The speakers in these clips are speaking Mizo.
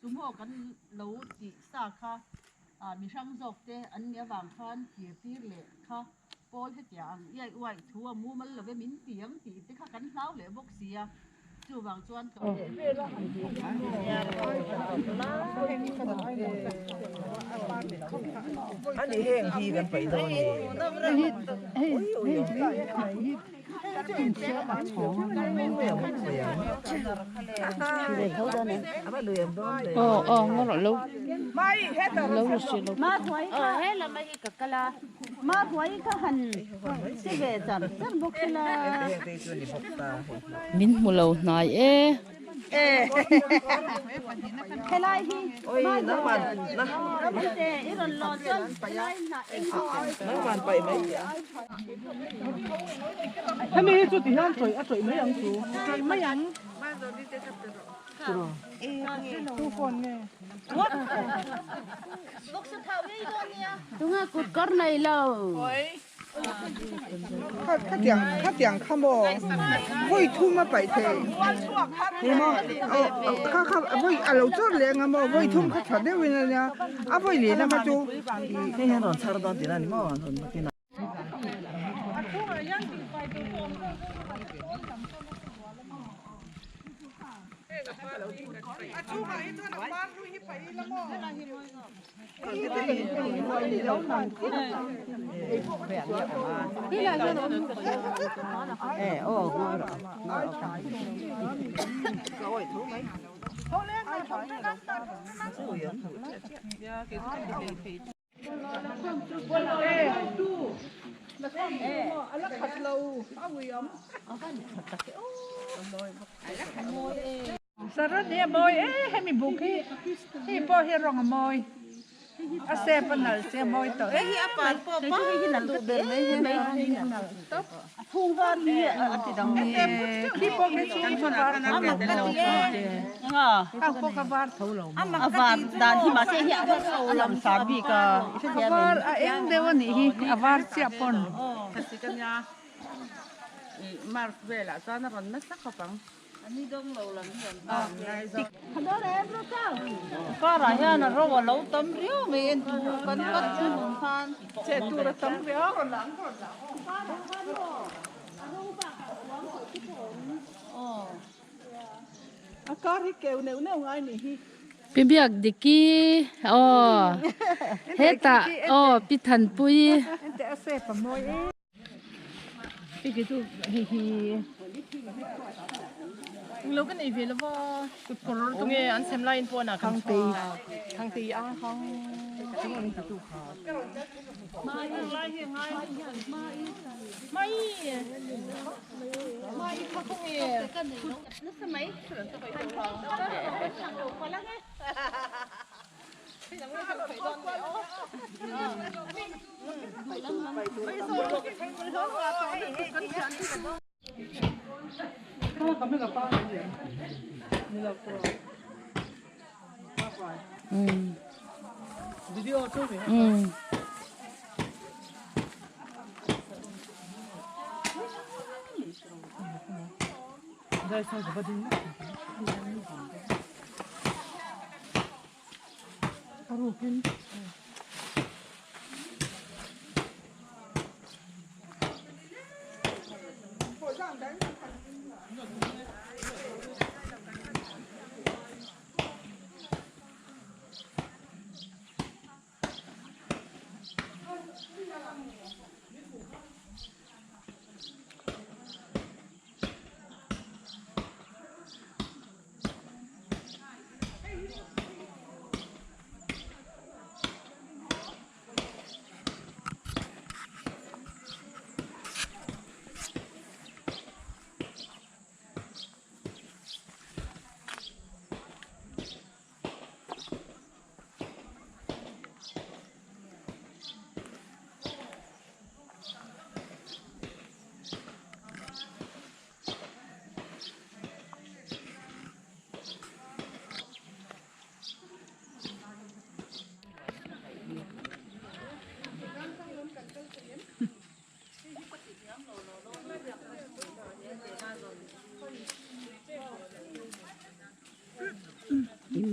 Chu maw kan lo tih sa kha mi hrang zawk te an nih avang khan kir tir leh kha pawl hetiang ang iai uaih thu a mumal lo ve min ti ang tih te kha kan hlau leh bawk si a, chuvang chuan ka Ani heng hi kan paih dawn ni. Aw aw ngaw rawh lo lo ru si lo min hmu lo hnai e. Hemi hi chu ti hian chawih a chawih mai ang chu. Chawih mai ang. Tunga kut kawr nei lo. Khatiang khatiang kha maw vawi thum a paih thei ni maw aw kha kha vawi a lo chawr leh anga maw vawi thum kha tha deuhin a nia a vawi leh na kha chu hei hian rawn chhar dawn tihna a ni maw rawn nakin ah. Saron hi a mawi e hemi buk hi hei pawh hi rawng a mawi a sep a nalh che a mawi tawh em mai khi pawh khi chhung chu var tho lo khang pawh kha var tho lo a var a eng deuh a nih hi a var chiah pawn. Karah hian a ro a lo tam riau mai en tu kan vat chu nung khan che tur a tam riau. A kar hi keu neuh neuh ngai nih hi. Pi Biak Diki aw hetah aw Pi Thanpuii. Enteh a sep a mawi em. Englo ka nei ve lova kut kawr tunge an sem laiin pawh an kan chhuak Thangtei a hang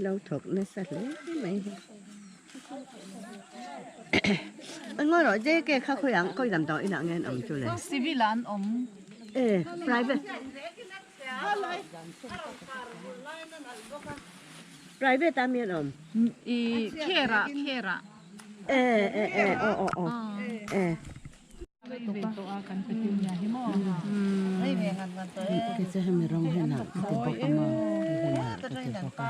lo thawk nasa hle mai a ngawi rawh JK kha khawi ang khawi lam tawh inah nge an awm chu le Civil ah an awm e private private ah mi an awm i care ah care ah e e e aw aw aw e. Kei chu hemi rawng hi nalh ka ti bawk a maw hei hi nalh ka ti bawk a.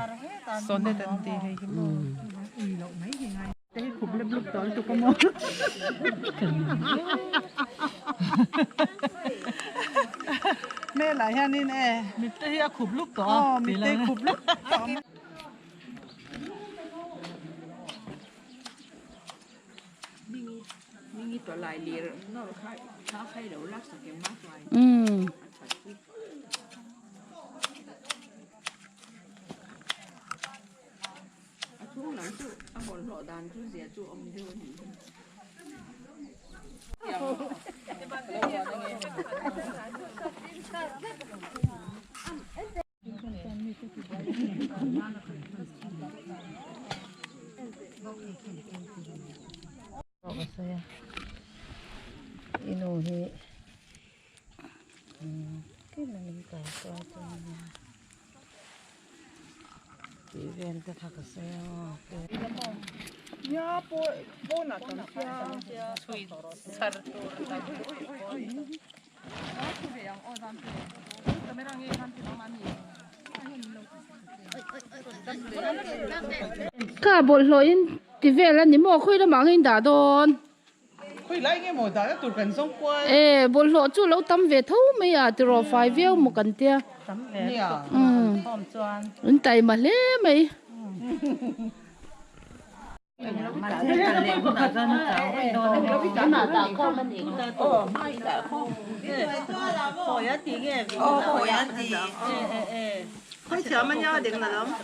Sonnet an ti hei hi maw. Hmelah hianin e. Mitte hi a khup lup tawh a. Aw mitte khup lup tawh a. I nu hi tlem a min kai kual chu a nia tih vel te kha ka sawi a maw. Kha bawlhhlawh in ti vel a ni maw khawi lamah nge in dah dawn? Khawi lai nge maw dah na tur kan zawng kual. E bawlhhlawh chu lo tam ve tho mai a tiraw fai viau maw kan tia. Tam ve lutuk In taima hle mai.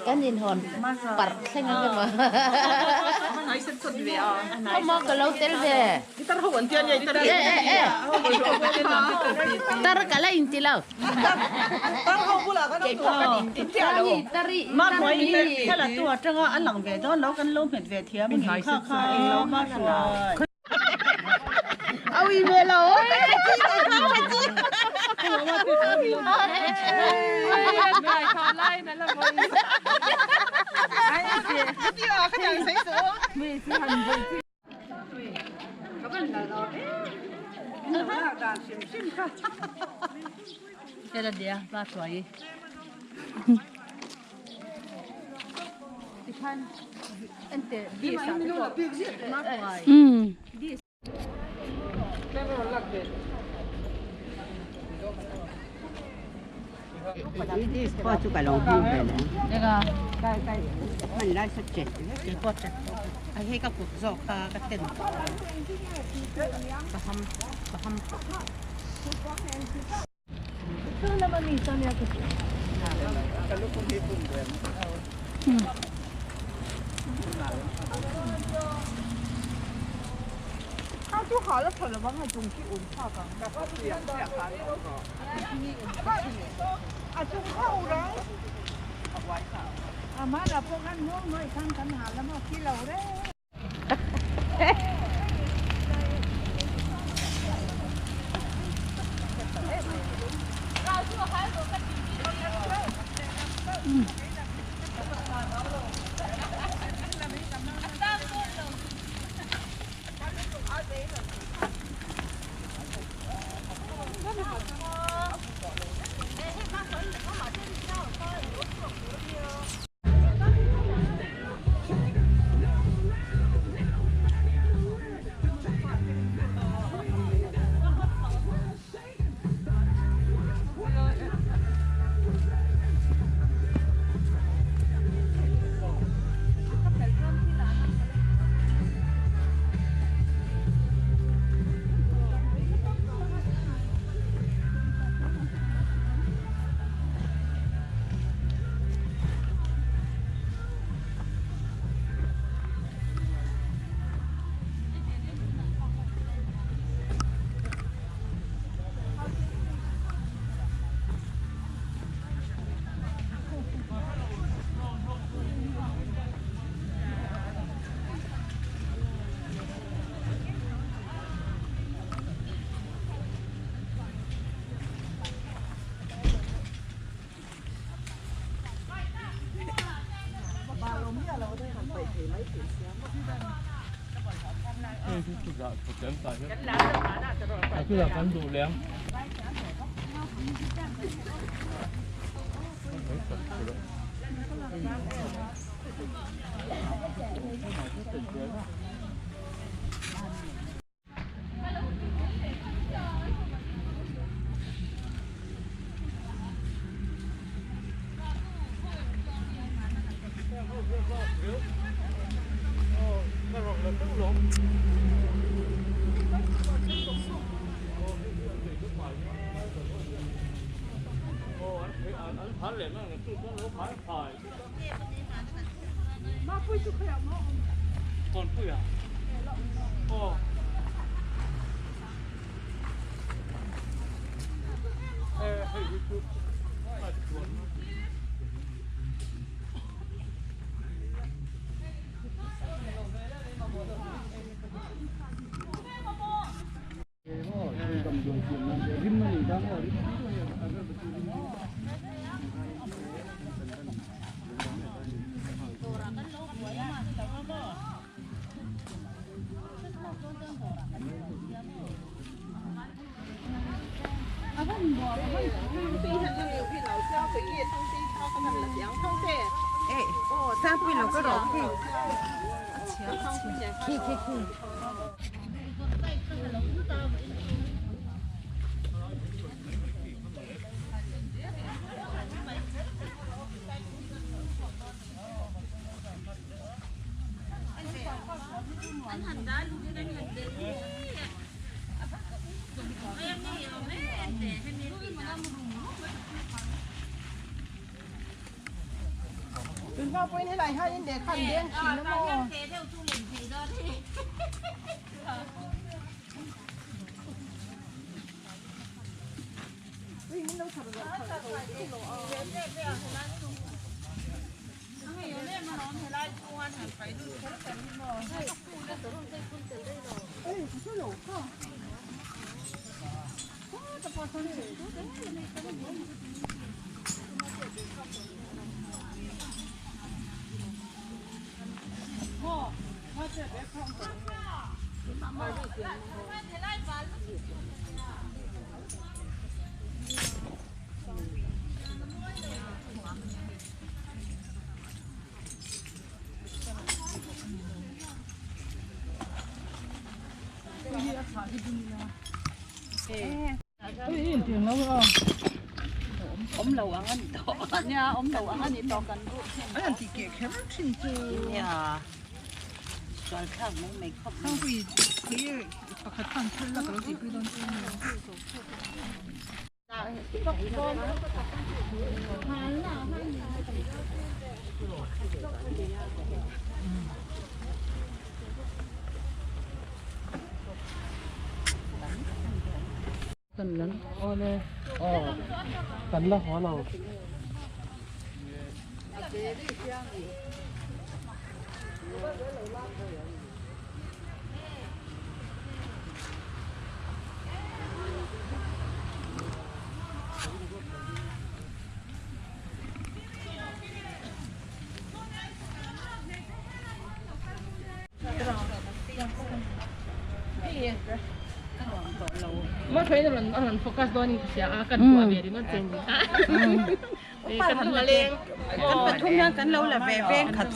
Kan inhawn parh thleng ang emaw. Khawmaw ka lo tel ve. E e e. Tar ka la inti lo. Pawh chu ka lo hmang ve leh ang. Hman lai saw chet vek. Keipawh chet tawh a hei ka kut zawk kha ka ten tawh lo ka ham ka ham tawh.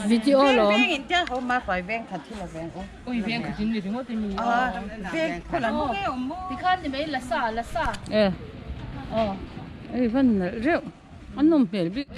Video lo. Eh. Oh. Ei van reuh. An nom hmel bik.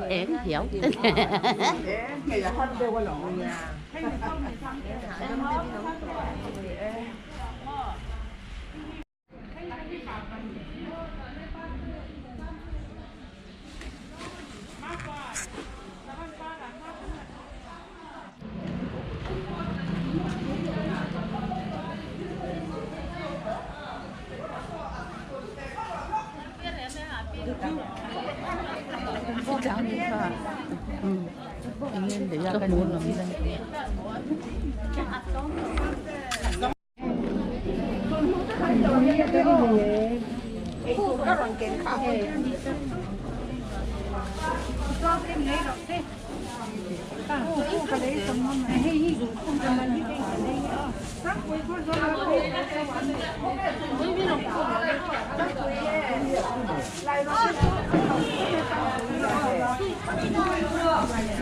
Eng hiểu.